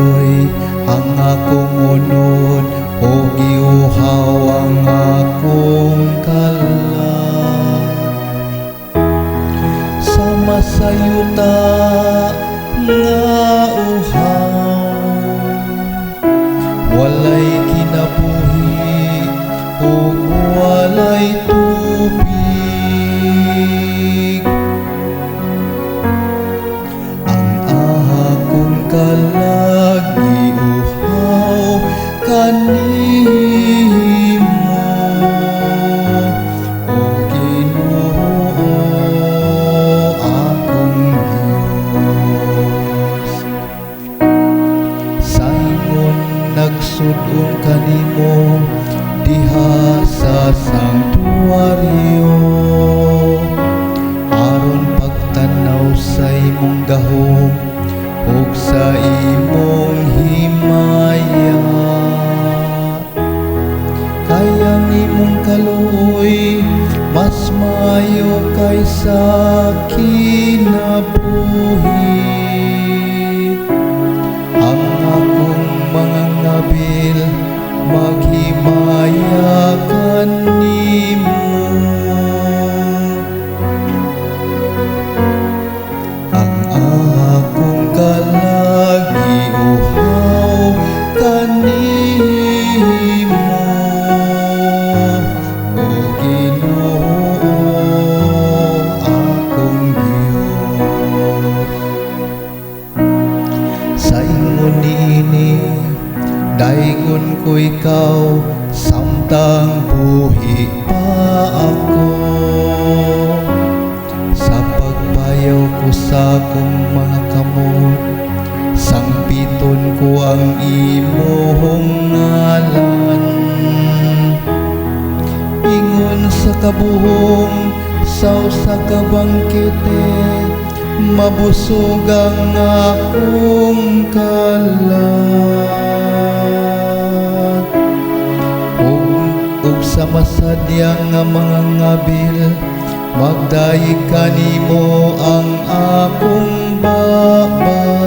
Kaluoy ang akong unod ug giuhaw ang akong kalag sama sa yuta nga uhaw, walay kinabuhi ug walay tubig. Ang akong kalag giuhaw kanimo, O Ginoo, akong Dios. Sa ingon nagsud-ong kanimo diha sa sanktuaryo aron pagtanaw sa imong gahom ug sa imong himaya. Kay ang imong kaluoy mas maayo kaysa kinabuhi. Ang akong mga ngabil maghimaya kanimo. Ang akong kalag giuhaw kanimo, O Ginoo, akong Dios. Sa ingon niini, daygon ko ikaw samtang buhi pa ako. Sa pagbayaw ko sa akong mga kamot, sangpiton ko ang imong ngalan. Ingon sa kabuhong sa usa ka bangkete, mabusog ang akong kalag. Ug sa masadya nga mga ngabil, magdayeg kanimo ang akong baba.